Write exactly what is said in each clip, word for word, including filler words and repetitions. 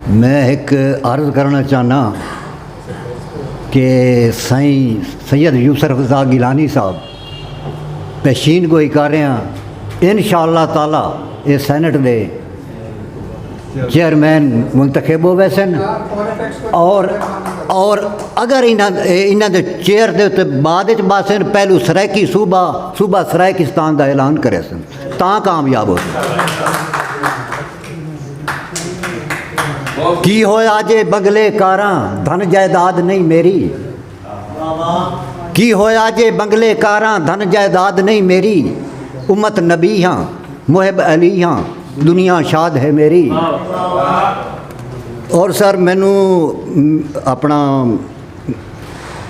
میں ہک عرض کرݨا چاہناں کہ سائیں سید یوسف رضا گیلانی صاحب پیشین گوئی کر رہے ہیں، ان شاء اللہ تعالیٰ یہ سینٹ دے چیئرمین منتخب ہو ویسن، اور اور اگر انہاں انہاں دے چیئر دے تے بعد وچ باسن، پہلو سرائیکی صوبہ صوبہ سرائیکستان دا اعلان کرے سن، تاں کامیاب ہو سن۔ کی ہویا جے بنگلے کاراں، دھن جائیداد نہیں میری؟ کی ہویا جے بنگلے کاراں، دھن جائیداد نہیں میری؟ امت نبی ہاں، محب علی ہاں، دنیا شاد ہے میری۔ اور سر، مینوں، م، اپنا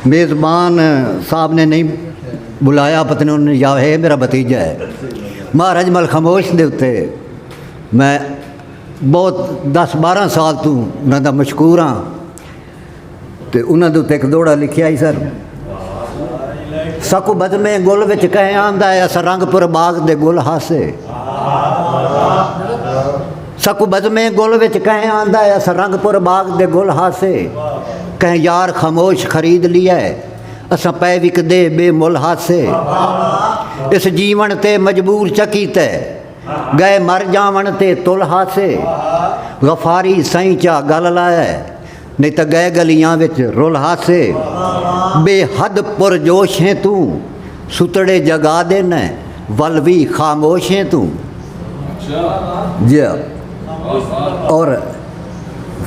میزبان صاحب نے نہیں بلایا، پتہ نہیں انہوں نے، یا ہے میرا بھتیجا ہے، مہاراج ملخاموش دے اتے میں بہت دس بارہ سال توں انہاں دا مشکور ہاں۔ تے انہاں دے اتے ہک دوہڑا لکھیا ہئی سر، ساکوں بزمیں گل وچ کہیں آندا ہے، اساں رنگ پور باغ دے گل ہاسے۔ ساکوں بزمیں گل وچ کہیں آندا ہے، اساں رنگ پور باغ دے گل ہاسے۔ کہیں یار خاموش خرید لیا ہے، اساں پئے وکدے بے مل ہاسے۔ اس جیوݨ تے مجبور چا کیتے، ڳئے مر جاوݨ تے تل ہاسے۔ غفاری سئیں چا ڳل لائے، نہیں تاں ڳئے ڳلیاں وچ رل ہاسے۔ بے حد پرجوش ہیں توں، ستڑے جڳا ݙیندیں، ول وی خاموش ہیں توں۔ جی۔ اور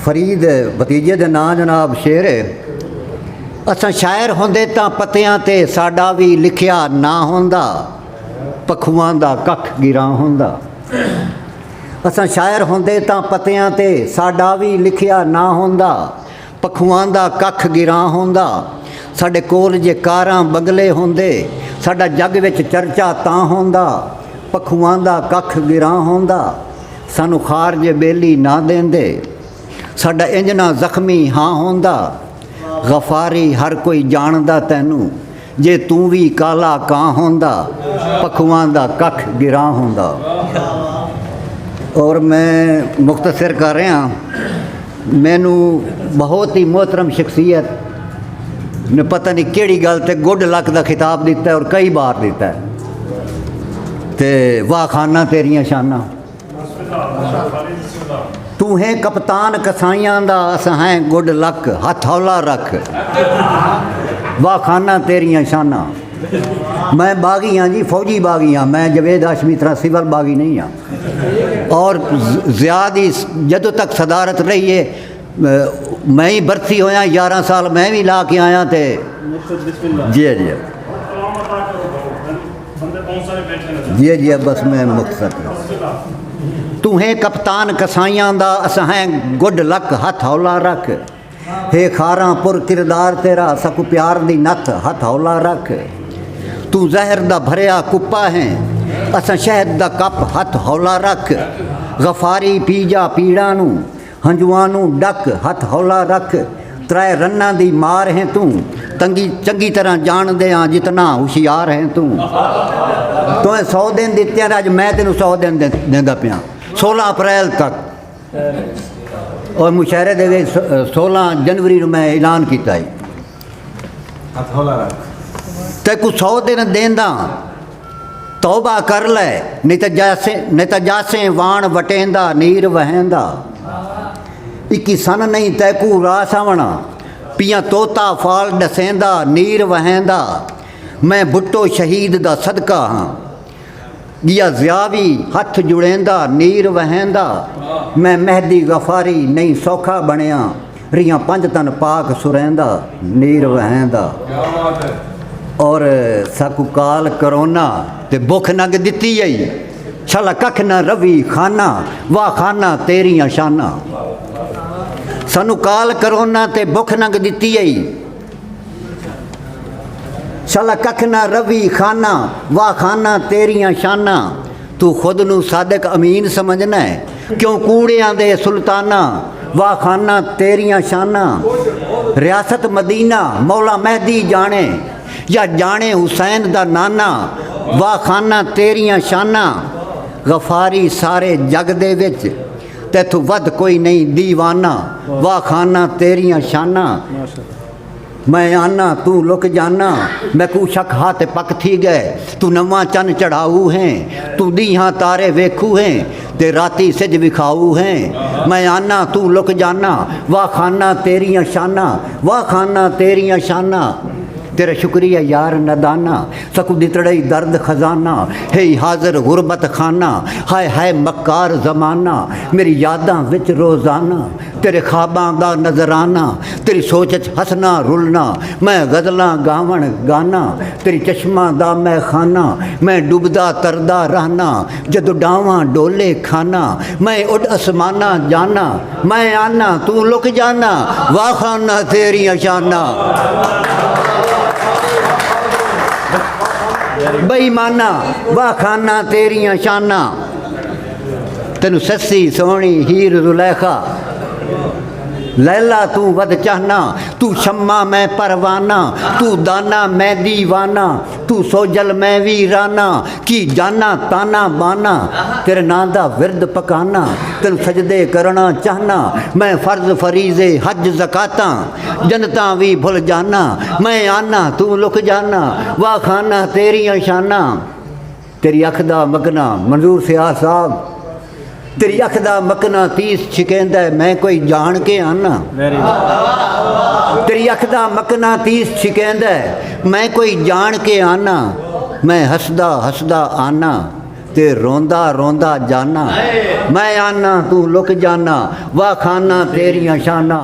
فرید بھتیجے دے ناں جناب شعر ہے، اساں شاعر ہوندے تاں پتیاں تے ساݙا وی لکھیا ناں ہوندا، پکھواں دا ککھ گراں ہوندا۔ اساں شاعر ہوندے تاں پتیاں تے ساݙا وی لکھیا ناں ہوندا، پکھواں دا ککھ گراں ہوندا۔ ساݙے کول جے کاراں بنگلے ہوندے، ساݙا جڳ وچ چرچا تاں ہوندا، پکھواں دا ککھ گراں ہوندا۔ سانوں خار جے ٻیلی نہ ݙیندے، ساݙا انج نہ زخمی ہاں ہوندا۔ غفاری ہر کوئی ڄاݨدا تینوں، جے توں وی کالا کاں ہوندا، پکھواں دا ککھ گراں ہوندا۔ اور میں مختصر کر رہا، مینوں بہت ہی محترم شخصیت نے پتہ نہیں کیڑی ڳل تے گڈ لک دا خطاب ݙتا ہے اور کئی بار ݙتا ہے۔ تے واہ خانہ تیریاں شاناں۔ توں ہیں کپتان کسائیاں دا، اساں ہیں گڈ لک، ہتھ ہولا رکھ۔ واہ خانہ تیریاں شاناں۔ میں باغی ہاں جی، فوجی باغی ہاں، میں جاوید ہاشمی طرح سول باغی نہیں ہاں۔ اور ز-، زیاد ہی س-، جدوں تک صدارت رہی ہے، م-، میں ہی برسی ہویا، یارہ سال میں بھی لا کے آیا تے۔ جی، جی۔ جی، جی، بس میں مختصر۔ توں ہیں کپتان کسائیاں دا، اساں ہیں گڈ لک، ہتھ ہولا رکھ۔ ہے خاراں پر کردار تیرا، ساکوں پیار دی نتھ، ہتھ ہولا رکھ۔ توں زہر دا بھریا کپا ہیں، اساں شہد دا کپ، ہتھ ہولا رکھ۔ غفاری پی جا پیڑاں نوں، ہنجواں نوں ڈک، ہتھ ہولا رکھ۔ ترائے رناں دی مار ہیں توں، تنگی چنگی طرح ڄاݨدے ہاں، جتنا ہوشیار ہیں توں۔ توں سو دن ݙتے ہیں، اڄ میں تینوں سو دن ݙے-، ݙیندا پیاں، سولہ اپریل تک۔ اور مشاعرے دے وچ س-، سولہ جنوری نوں میں اعلان کیتا ہے۔ ہتھ ہولا رکھ۔ تیکوں سو دن ݙیندا، توبہ کر لے، نہیں تاں جاسیں، نہیں تاں جاسیں واݨ وٹیندا، نیر وہیندا۔ اکی سن نہیں تیکوں راس آوݨا، پیاں طوطا فال ݙسیندا، نیر وہیندا۔ میں بھٹو شہید دا صدقہ ہاں، ڳیا ضیاء وی ہتھ جڑیندا، نیر وہیندا۔ میں مہدی غفاری نہیں سوکھا بݨیا، ریہاں پنج تن پاک سریندا، نیر وہیندا۔ اور ساکوں کال کرونا تے بکھ ننگ ݙتی ائی، شالا ککھ نہ روی خانہ، واہ خانہ تیریاں شاناں۔ سانوں کال کرونا تے بکھ ننگ ݙتی ائی، شالا ککھ نہ روی خانہ، واہ خانہ تیریاں شاناں۔ توں خود نوں صادق امین سمجھنا ہے، کیوں کوڑیاں دے سلطانہ، واہ خانہ تیریاں شاناں۔ ریاست مدینہ مولا مہدی جاݨے، یا جاݨے حسین دا نانا، واہ خانہ تیریاں شاناں۔ غفاری سارے جگ دے وچ تیتھوں ودھ کوئی نئیں دیوانہ، واہ خانہ تیریاں شاناں۔ میں آناں توں لک جاناں، میکوں شک ہا تے پک تھی ڳئے، توں نواں چن چڑھاؤ ہیں، توں ݙینہاں تارے ویکھو ہیں، تے راتی سجھ وکھاؤ ہیں۔ میں آناں توں لک جاناں، واہ خانہ تیریاں شاناں، واہ خانہ تیریاں شاناں۔ تیرا شکریہ یار ندانہ، سکوں ݙتڑئی درد خزانہ، ہئی حاضر غربت خانہ، ہائے ہائے مکار زمانہ، میری یاداں وچ روزانہ، تیرے خواباں دا نذرانہ، تیری سوچ اچ ہسنا رلنا، میں غزلاں گاوݨ گانا، تیری چشماں دا میں خانہ، میں ݙبدا تردا رہنا، جدوں ݙاواں ݙولے کھانا، میں اݙ اسماناں جانا، میں آنا توں لک جانا، واہ خانہ تیریاں شاناں۔ بے ایمانہ، واہ خانہ تیریاں شاناں۔ تینوں سسی سوہݨی ہیر زلیخا، لیلا توں ودھ چاہنا، توں شمع میں پروانہ، توں دانہ میں دیوانہ، توں سوجل میں ویرانہ، کی جاناں تانہ بانہ، تیرے ناں دا ورد پکانہ، تینوں سجدے کرݨا چاہنا، میں فرض فریضے حج زکاتاں، جنتاں وی بھل جانا، میں آنا توں لک جانا، واہ خانہ تیریاں شاناں۔ تیری اکھ دا مکنا منظور سیال صاحب، تیری اکھ دا مکنا تیس چھکیندا ہے، میں کوئی جان کے آنا۔ تیری اکھ دا مکنا تیس چھکیندا ہے، میں کوئی جان کے آنا۔ میں ہسدا ہسدا آنا تے روندا روندا جانا۔ میں آنا توں لک جانا، واہ خانہ تیریاں شاناں۔